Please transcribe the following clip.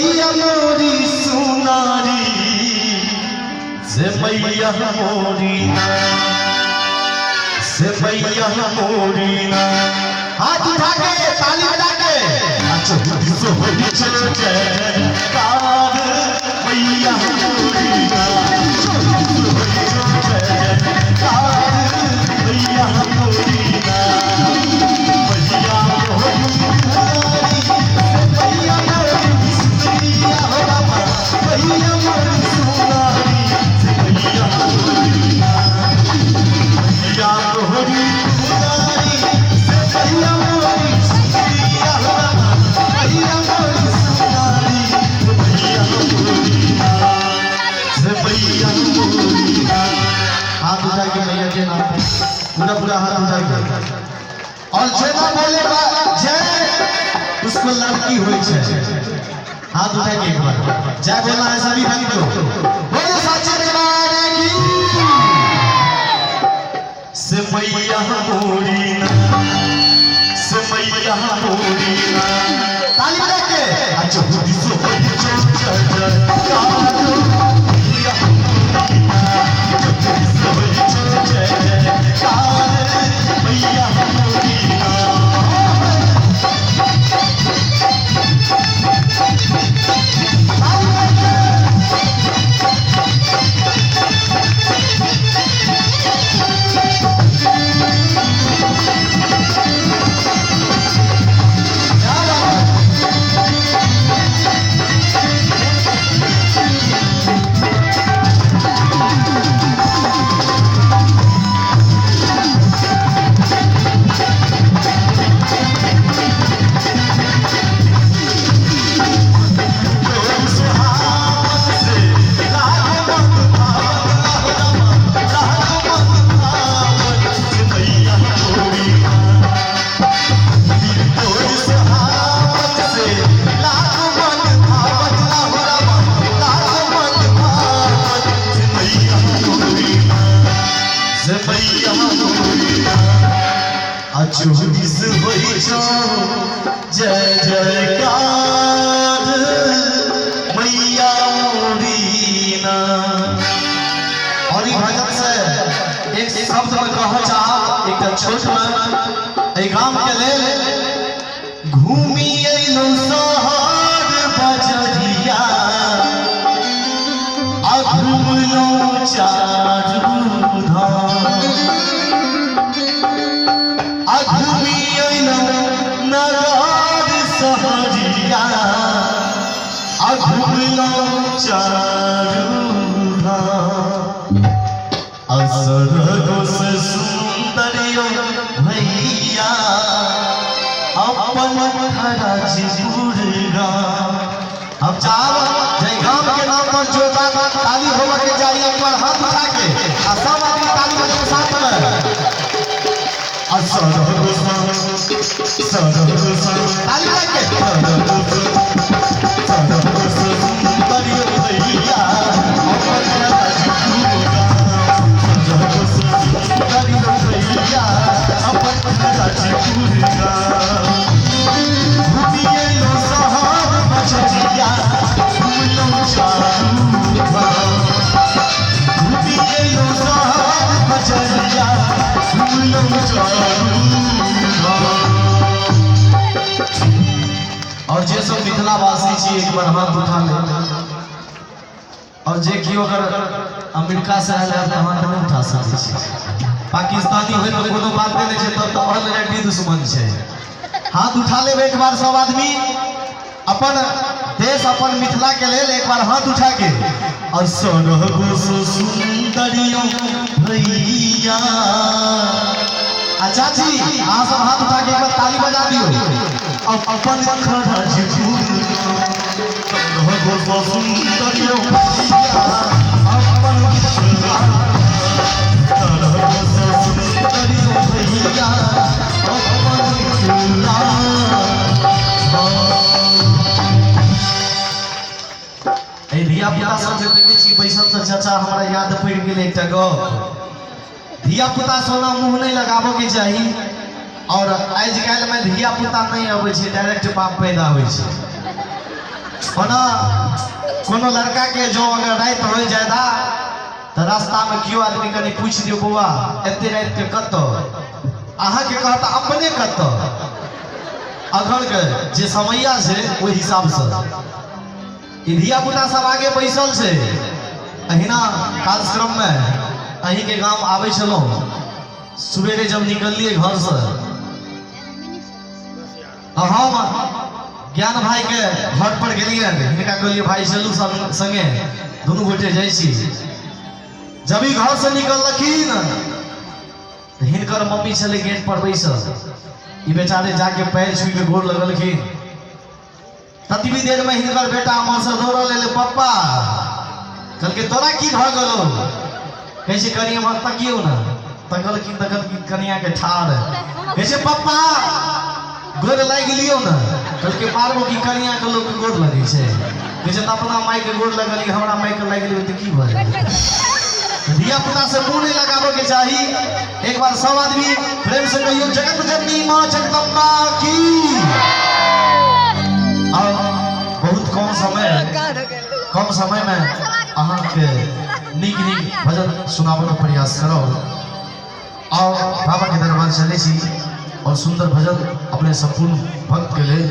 मैया मोरी सुनारी से मैया मोरी ना, से मैया मोरी ना। हाथ उठा के ताली बजा के जयकार मैया मोरी ना, जयकार मैया मोरी ना, मैया मोरी मैया मोरी सुनरिया हो रामा, मैया मोरी सुनारी मैया मोरी ना, मैया मोरी सुनारी मैया मोरी सुनरिया हो रामा, मैया मोरी सुनारी मैया मोरी ना, मैया मोरी ना। हाथ उठा के मैया के नाम पे पूरा पूरा हाथ उठा के, और जेना बोले जय उसको लड़की हुई है। हाथ उठा के एक बार जय बोलना है सभी भक्त को, बोलो साचे दरबार की। से मैया मोरी ना, से मैया मोरी ना, ताली बजा के अच्छा सो मैया मोरी ना। जय जयकार मैया मोरी ना। और ई भजन से एक शब्द में कह चाह, एक छोट में एहि गाम के लेल घूमी अयलहुँ शहर बजरिया, आ घुमलहुँ चारू धाम, आ घूमी अयलहुँ नगर सहरिया, आ घुमलहुँ चारू धाम। असरगो से सुंदरियो भैया अपन खराजपुर गाम। हम चाहब जय गाम के नाम पर जोरदार ताली होवा के चाहिए, एक बार हाथ उठा के आ सब आदमी ताली बजाओ साथ में। असरगो ताली बजा के सरगो सुंदरियो भैया अपन खराजपुर गाम, सरगो सुंदरियो भैया अपन खराजपुर गाम। घूमिए शहर बजरिया, घुमलहुँ चारू धाम, घूमिए शहर बजरिया, घुमलहुँ चारू धाम। और जे सब मिथिलावासी छी एक बार हाथ उठा ले, और जे केओ अगर अमेरिका से आयल है तऽ हाथ नहीं उठा सकै छी। पाकिस्तानी होय तऽ कोनो बात नहि छै, तब तऽ ऑलरेडी दुश्मन छै। हाथ उठा लेबै एक बार सब आदमी, अपन देश अपन मिथिला के लेल एक बार हाथ उठा के। और सरगो सुंदरियो भैया। अच्छा जी अहाँ सब हाथ उठा के एक बार ताली बजा दियो। अपन खराजपुर सरगो सुंदरियो भैया अपन सरगो सुंदरियो भैया अपन मिथिला। धिया पुता सब जे देखै छी बैसल तऽ चाचा हमरा याद पड़ि गेल एकटा गप, धिया पुता सोना मुँह नहि लगाबऽ के चाही। और आज काल्हि में धिया पुता नहीं अबै छै, डायरेक्ट बाप पैदा होइ छै। ओना कोनो लड़का के जो अगर राति हो जायदा तऽ रास्ता में केओ आदमी कनि पूछि दियौ, बौआ एते राति के कतऽ? अहाँके कहता अपने कतऽ। अखन के जे समैया छै ओहि हिसाब से ई धिया पुता सब आगे बैसल छै। अहिना कार्यक्रम में अहीं के गाम आबै छलहुँ, सुबेरे जब निकललियै घर से तऽ हम ज्ञान भाई के घर पर गेलियै, हिनका कहलियै भाई चलू संगे दुनू गोटे जाइ छी। जब ई घर से निकललखिन तऽ हिनकर मम्मी छलै गेट पर बैसल, ई बेचारे जाके पैर छुइ के गोर लगलखिन। ततबी देर में हिनकर बेटा हमर से दौड़ल एलै, पप्पा। कहलकै तोरा की भऽ गेलौ? कहै छै कनि एम्हर तकियौ ने। तकलखिन तकलखिन कनिया के ठाढ़। कहै छै पप्पा गोर लागि लियौ ने। कहलकै मारबो की, कनिया के लोक गोर लगै छै। कहै छै तऽ अपना माय के गोर लगलियै, हमरा माय के लागि लेबै तऽ की भऽ जेतै? धिया पुता से मुँह नहीं लगाबऽ के चाही। एक बार सब आदमी प्रेम से कहियो जगत जननी माँ जगदम्बा की। और बहुत कम समय में अहाँके नीक नीक भजन सुनाबऽ के प्रयास करब। और बाबा के दरबार चलै छी और सुंदर भजन अपने संपूर्ण भक्त के लेल।